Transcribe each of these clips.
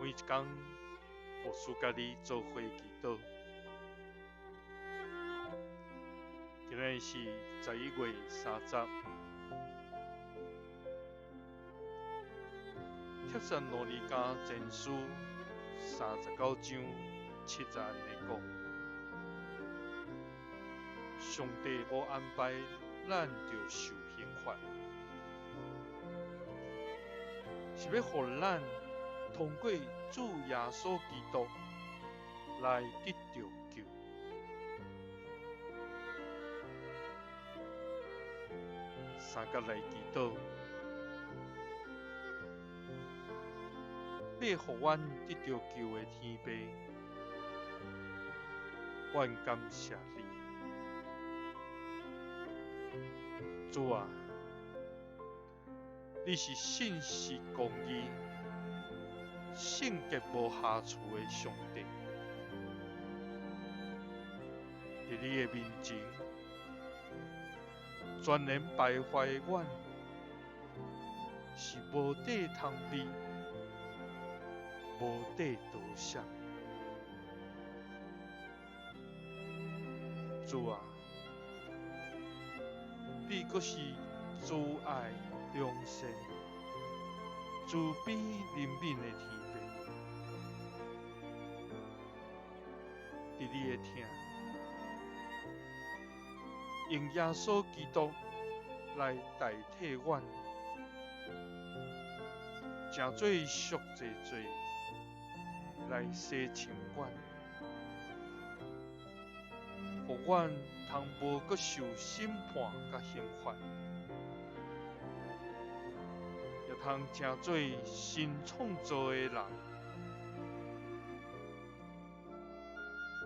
每一工，牧師佮你做伙祈禱。今日是11月30，帖撒羅尼迦前書39章7節按呢講：上帝無安排咱著受刑罰，是欲予咱通過主耶穌基督來得著救。三角來祈禱，欲予阮得著救的天父，阮感謝你，主啊，你是信實公義、聖潔無瑕疵的上帝。佇你的面前，全然敗壞的阮，是無地通避，無地躲閃。主啊，你閣是慈愛良善、慈悲憐憫的天父，佇你的疼，用耶穌基督來代替阮，成做贖罪祭來洗清阮，予阮通無閣受審判佮刑罰，也通成做新創造的人。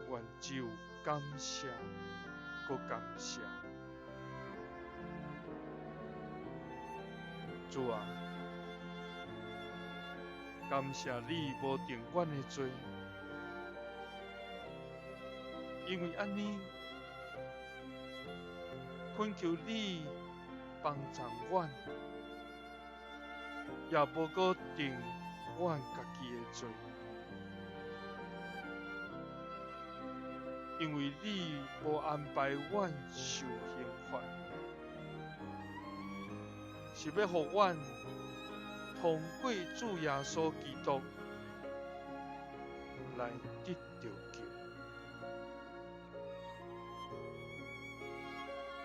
阮只有感謝，閣感謝。主啊，感謝你無定阮的罪，因為按呢，懇求你幫助阮，也無閣定阮家己的罪，因為你無安排阮受刑罰，是欲予阮通過主耶穌基督來得著救。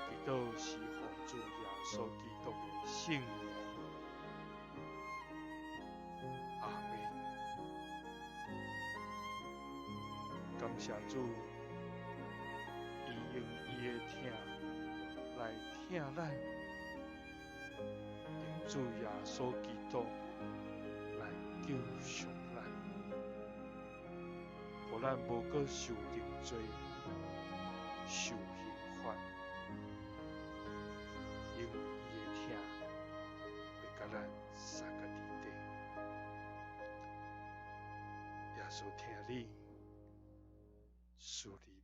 祈禱是奉主耶穌基督的聖名，阿們。感謝主，伊用伊的疼來疼咱，用主耶穌基督來救贖咱，予咱無閣受定罪、受刑罰，因為伊的疼欲共咱相佮佇底。耶穌疼你，賜你。